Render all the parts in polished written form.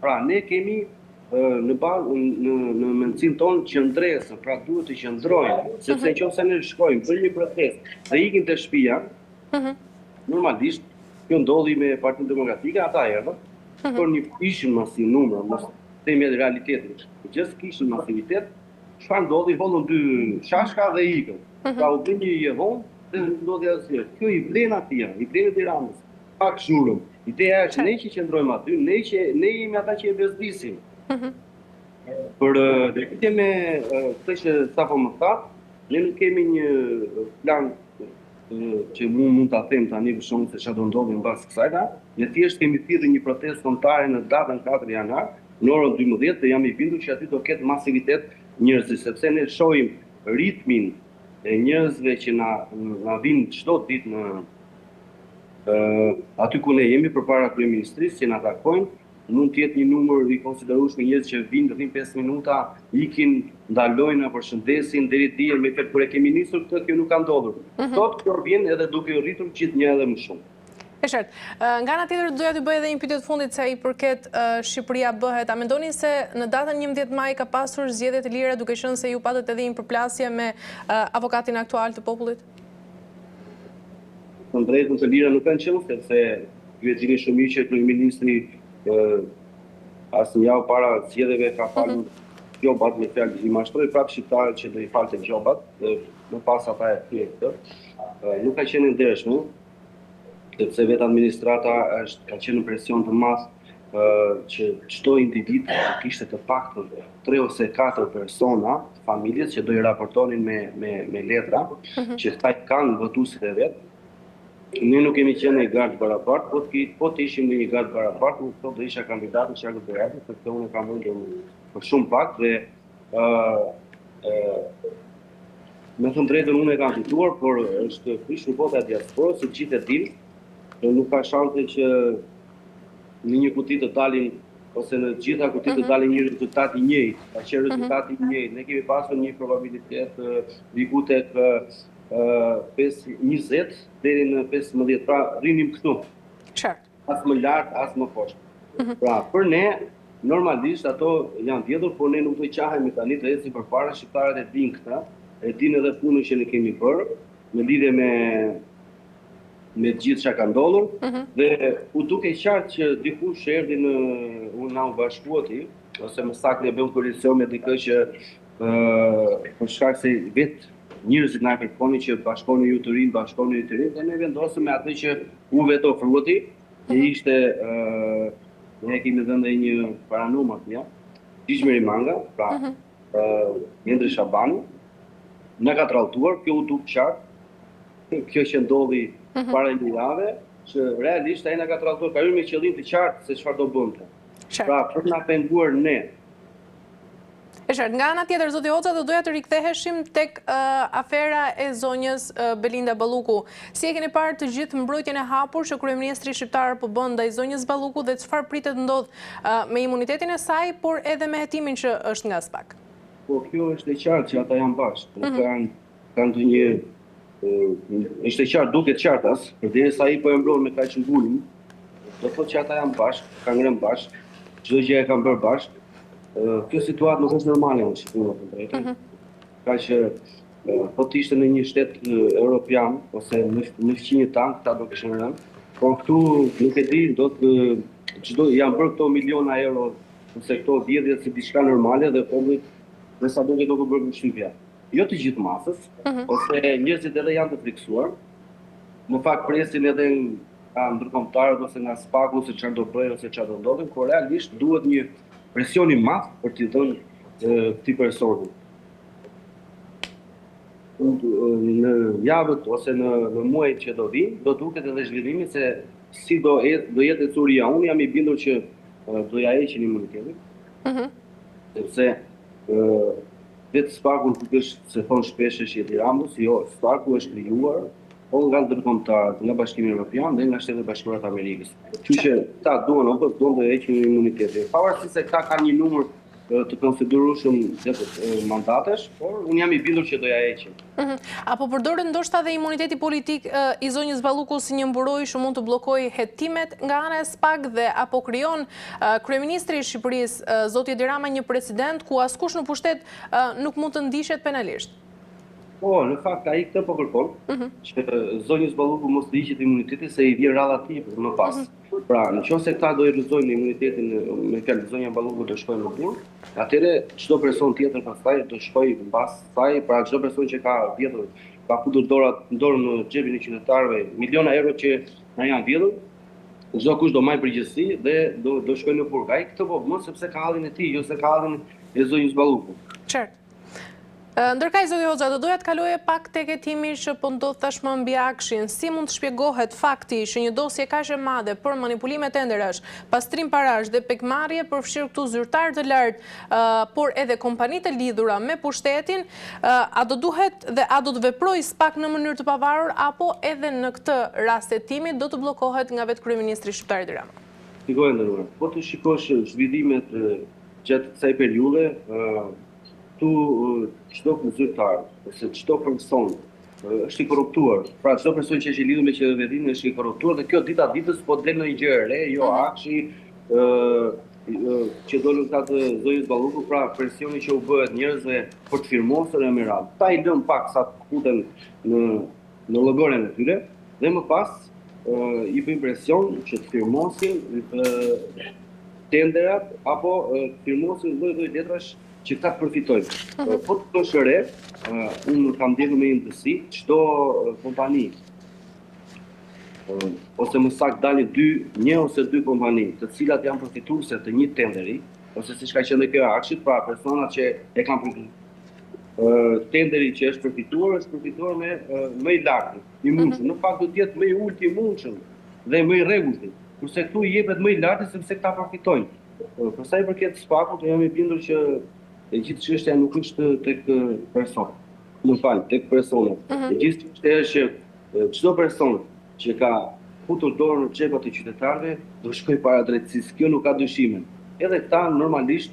Pra ne kemi në bazë në në mendësinë tonë qëndresën, pra duhet të qëndrojmë, sepse në qoftë se ne shkojmë për një protestë dhe ikim te shtëpia, normalisht kjo ndodhi me Partinë Demokratike, ata erdhën, por një ishin masiv numër, mos themi edhe realitetin. Gjithë kishin masivitet, çfarë ndodhi, hodhën dy shashka dhe ikën. Pra u bë një jehonë dhe nuk ndodhi asgjë. Kjo i vlen atij, i vlen Edi Ramës. Pak zhurmë. Ideja është ne që qëndrojmë aty, ne që ne jemi ata që e bezdisim. Për lidhje me këtë që sapo më thatë, ne nuk kemi një plan që mu mund ta them tani për shkak se çfarë do ndodhi mbas kësaj da, ne thjesht kemi thirrur një protestë kombëtare në datën 4 janar, në orën 12 dhe jam i bindur që aty do ketë masivitet njerëzish, sepse ne shohim ritmin e njerëzve që na na vinë çdo ditë në aty ku ne jemi përpara kryeministrisë që na takojnë, mund të jetë një numër i konsiderueshëm njerëz që vinë, rrinë 5 minuta, ikin, ndalojnë, na përshëndesin deri dje me fjalë kur e kemi nisur këtë kjo nuk ka ndodhur. Sot kjo vjen edhe duke u rritur gjithnjë edhe më shumë. E qartë. Nga ana tjetër doja t'ju bëj edhe një pyetje të fundit sa i përket Shqipëria bëhet. A mendoni se në datën 11 maj ka pasur zgjedhje të lira duke qenë se ju patët edhe një përplasje me avokatin aktual të popullit? Të drejtën të lira nuk kanë qenë, sepse ju e dini shumë mirë që kryeministri as një javë para zgjedhjeve ka falur gjobat me fjalë i mashtroi prapë shqiptarët që do i falte gjobat dhe më pas ata e thyen këtë. Nuk ka qenë e ndershme, sepse vetë administrata është ka qenë në presion të madh që çdo individ të kishte të paktën 3 ose 4 persona të familjes që do i raportonin me me me letra, që këta kanë votuesit e vet. Ne nuk kemi qenë në garë të barabartë, po të po të ishim në një garë të barabartë, unë sot do isha kandidat i qarkut Beratit, sepse unë kam mundur për shumë pak dhe ë ë me thënë drejtën unë e kam fituar, por është prishur vota e diasporës, se gjithë e dinë, që nuk ka shanse që në një kuti të dalin ose në të gjitha kutitë të dalin një rezultat i njëjtë, ka qenë rezultati i njëjtë. Ne kemi pasur një probabilitet diku tek 5, 20 deri në 15, pra rrinim këtu. Qartë. As më lart, as më poshtë. Pra, për ne, normalisht ato janë vjedhur, por ne nuk do qahemi tani të ecim përpara, shqiptarët e dinë këtë, e dinë edhe punën që ne kemi bërë në lidhje me me gjithë çka ka ndodhur dhe u duk e qartë që dikush erdhi në u na u bashkua ti, ose më saktë ne bëmë koalicion me dikë që ë për shkak se vetë njerëzit na kërkonin që bashkoni ju të rinj, bashkoni ju të rinj dhe ne vendosëm me atë që u vetë ofrua ti, që ishte ë ne kemi dhënë edhe një paranum atje, Gjigj Merimanga, pra ë Endri Shabani, na ka tradhtuar, kjo u duk qartë, kjo që ndodhi para një jave, që realisht ai na ka tradhtuar, ka hyrë me qëllim të qartë se çfarë do bënte. Pra, për na penguar ne. E qartë. Nga ana tjetër, zoti Hoxha, do doja të riktheheshim tek afera e zonjës Belinda Balluku. Si e keni parë të gjithë mbrojtjen e hapur që kryeministri shqiptar po bën ndaj zonjës Balluku dhe çfarë pritet të ndodhë me imunitetin e saj, por edhe me hetimin që është nga SPAK? Po kjo është e qartë që ata janë bashkë, nuk kanë kanë të një është e qartë, duket qartas, përderisa ai po e mbron me kaq ngulm, do thotë që ata janë bashkë, kanë ngrënë bashkë, çdo gjë e kanë bërë bashkë. Kjo situatë nuk është normale në Shqipëri, me thënë drejtën. Ka që po të ishte në një shtet europian ose në në fqinjët tanë, këta do kishin rënë, por këtu nuk e di, do të çdo janë bërë këto miliona euro ose këto vjedhje si diçka normale dhe popullit me sa duket nuk u bërë përshtypja. Jo të gjithë masës, ose njerëzit edhe janë të frikësuar. Në fakt presin edhe nga ndërkombëtarët ose nga SPAK-u se çfarë do bëjë ose çfarë do ndodhin, por realisht duhet një presion i madh për t'i dhënë këtij personi. Në javët ose në në muajt që do vinë, do duket edhe zhvillimi se si do e, do jetë ecuria. Unë jam i bindur që do ja heqin imunitetin. Sepse vetë SPAK-u nuk është se thonë shpesh është i Edi Ramës, jo, SPAK-u është krijuar po nga ndërkombëtarët, nga Bashkimi Evropian dhe nga Shtetet e Bashkuara të Amerikës. Kështu që ta duan apo s'duan do heqin imunitetin. Pavarësisht se këta kanë një numër të konsiderueshëm mandatesh, por unë jam i bindur që do ja heqin. Mhm. A po përdoret ndoshta dhe imuniteti politik i zonjës Balluku si një mburojë që mund të bllokojë hetimet nga ana e SPAK dhe a po krijon kryeministri i Shqipërisë, zoti Edi Rama një precedent ku askush në pushtet nuk mund të ndiqet penalisht? Po, në fakt ai këtë po kërkon, mhm. që zonjës Balluku mos t'i hiqet imuniteti se i vjen radha atij më pas. Mhm. Pra, në qoftë se këta do i rrëzojnë imunitetin me fjalë zonja Balluku do shkojë në burg, atëherë çdo person tjetër pastaj do shkojë mbas saj, pra çdo person që ka vjedhur, ka futur dora dorën në xhepin e qytetarëve, miliona euro që na janë vjedhur, çdokush do marrë përgjegjësi dhe do do shkojë në burg. Ai këtë po bën sepse ka hallin e tij, jo se ka hallin e zonjës Balluku. Qartë. Ndërkaq, zoti Hoxha, do doja të kaloje pak tek hetimi që po ndodh tashmë mbi AKSHI-n. Si mund të shpjegohet fakti që një dosje kaq e madhe për manipulime tenderash, pastrim parash dhe pengmarrje, përfshirë këtu zyrtarë të lartë, por edhe kompani të lidhura me pushtetin, a do duhet dhe a do të veprojë SPAK në mënyrë të pavarur apo edhe në këtë rast hetimi do të bllokohet nga vetë kryeministri shqiptar Edi Rama? Shiko e nderuar, po të shikosh zhvillimet gjatë kësaj periudhe, Këtu çdo zyrtar ose çdo person është i korruptuar. Pra çdo person që është i lidhur me qeverinë është i korruptuar dhe kjo dita ditës po del ndonjë gjë e re, jo mhm. AKSHI, ë që dolën këta të zonjës Balluku, pra presioni që u bëhet njerëzve për të firmosur e me radhë. Këta i lënë pak sa të futen në në llogoren e tyre dhe më pas i bëjnë presion që të firmosin tenderat apo të firmosin lloj-lloj letrash që këta të përfitojnë. Mhm. Po të vësh re, unë kam ndjekur me imtësi, çdo kompani, ose më saktë dalin dy, një ose dy kompani, të cilat janë përfituese të një tenderi, ose siç ka qenë kjo e AKSHI-t, pra personat që e kanë përfituar tenderi që është përfituar, është përfituar me më i larti, i mhm. mundshëm. Në fakt do të jetë më i ulti i mundshëm dhe më i rregullti. Kurse këtu i jepet më i larti sepse këta përfitojnë. Për sa i përket SPAK-ut, jam i bindur që e gjithë çështja nuk është tek person. Më fal, tek personat. Mm -hmm. E gjithë çështja është që çdo person që ka futur dorën në xhepat e qytetarëve do shkojë para drejtësisë. Kjo nuk ka dyshime. Edhe këta normalisht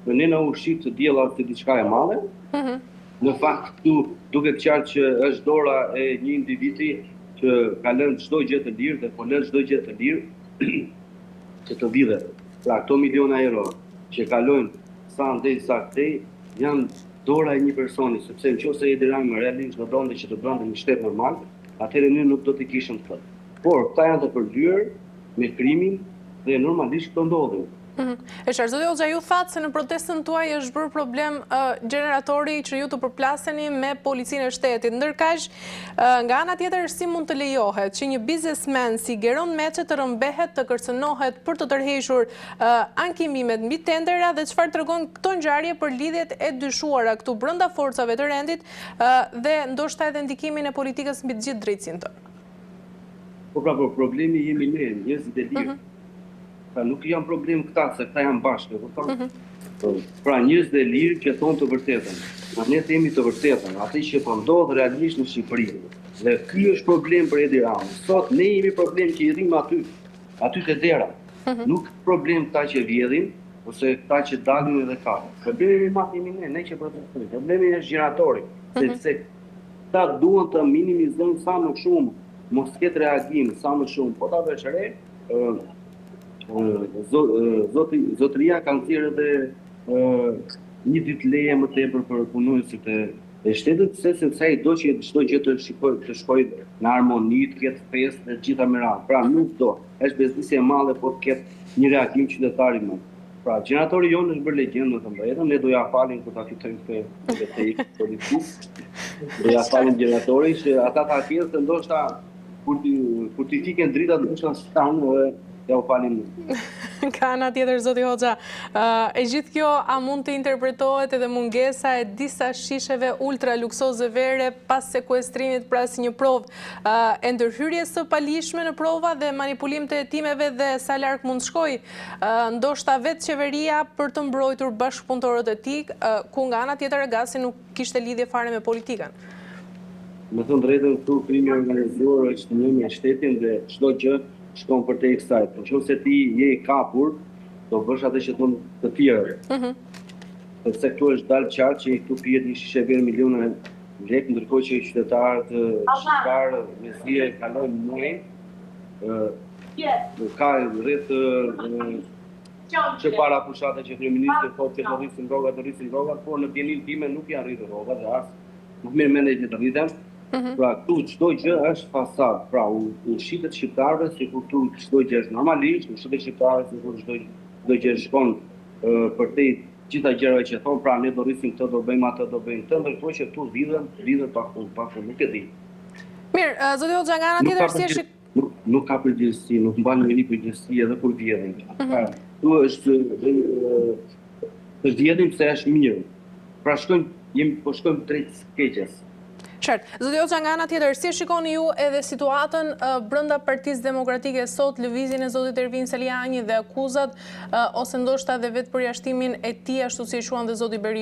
në ne na u shit e diela si diçka e madhe. Mm -hmm. Në fakt këtu duket qartë që është dora e një individi që ka lënë çdo gjë të lirë dhe po lë çdo gjë të lirë që të vidhet. Pra këto miliona euro që kalojnë sa andej sa këtej janë dora e një personi, sepse në qoftë se Edi Rama realisht do donte që të bënte një shtet normal, atëherë ne nuk do t'i kishim këto. Por këta janë të përlyer me krimin dhe normalisht këto ndodhin. Mhm. E qartë, zoti Hoxha, ju thatë se në protestën tuaj është bërë problem gjeneratori që ju të përplaseni me policinë e shtetit. Ndërkaq, nga ana tjetër, si mund të lejohet që një biznesmen si Geron Meçe të rrëmbehet, të kërcënohet për të tërhequr ankimimet mbi tendera dhe çfarë tregojnë këto ngjarje për lidhjet e dyshuara këtu brenda forcave të rendit dhe ndoshta edhe ndikimin e politikës mbi të gjithë drejtësinë tonë? Po pra, po problemi jemi ne, njerëzit e lirë. Mhm. Pra nuk janë problem këta, se këta janë bashkë, e kupton? Mm -hmm. Pra njerëzit e lirë që thonë të vërtetën. Pra ne themi të vërtetën, atë që po ndodh realisht në Shqipëri. Dhe ky është problem për Edi Ramën. Sot ne jemi problem që i rrimë aty, aty te dera. Mm -hmm. Nuk problem këta që vjedhin, ose këta që dalin edhe ka. Problemi i madh jemi ne, ne që protestojmë. Problemi është gjeneratori, mm -hmm. sepse këta duan të minimizojnë sa më shumë, mos ketë reagim sa më shumë. Po ta vësh re, Zoti zotëria ka nxjerrë edhe një ditë leje më tepër për punonjësit e e shtetit, pse sepse ai do që çdo gjë të shikojë, të shkojë në harmoni, të ketë festë dhe të gjitha me radhë. Pra nuk do. Është bezdisje e madhe po të ketë një reagim qytetari më. Pra, gjeneratori jonë është bërë legjendë me thënë drejtën, ne do ja falim kur ta fitojmë këtë betejë policisë. Do ja falim gjeneratorin që ata ta kenë se ndoshta Kur t'i kur t'i fiken dritat ndoshta s'kanë dhe ja u falim ne. Nga ana tjetër zoti Hoxha, e gjithë kjo a mund të interpretohet edhe mungesa e disa shisheve ultra luksoze vere pas sekuestrimit pra si një provë e ndërhyrjes së paligjshme në prova dhe manipulim të hetimeve dhe sa larg mund të shkojë ndoshta vetë qeveria për të mbrojtur bashkëpunëtorët e tij, ku nga ana tjetër Agasi nuk kishte lidhje fare me politikën. Me thënë drejtën këtu krimi i organizuar është një me shtetin dhe çdo gjë shkon përtej kësaj. Në qoftë se ti je i kapur, do bësh atë që thonë të tjerët. Mm -hmm. Sepse këtu është dalë qartë që këtu pihet një shishe verë miliona lekë, ndërkohë që qytetarët shqiptarë mezi e kalojnë muajin, ka rreth që para fushate që kryeministri thotë që do rrisim rrogat, do rrisim rrogat, por në dijeninë time nuk janë rritur rrogat dhe as nuk merr mendja që të rriten. Mhm. Pra këtu çdo gjë është fasadë, pra u, u shitet shqiptarëve sikur këtu çdo gjë është normalisht, u shitet shqiptarëve sikur çdo çdo gjë shkon përtej gjitha gjërave që thonë, pra ne do rrisim këtë, do bëjmë atë, do bëjmë këtë, ndërkohë që këtu vidhen, vidhen pa fund, pa fund, nuk e di. Mirë, zoti Hoxha, nga ana tjetër si e shik nuk, nuk ka përgjegjësi, nuk mban njeri përgjegjësi edhe kur vjedhin. Mm -hmm. Këtu është të vjedhim se është mirë. Pra shkojmë, jemi po shkojmë drejt së keqes. Qartë. Zoti Hoxha, nga ana tjetër, si e shikoni ju edhe situatën brenda Partisë Demokratike sot, lëvizjen e zotit Ervin Salianji dhe akuzat ose ndoshta edhe vetëpërjashtimin e tij ashtu si e quan dhe zoti Berisha?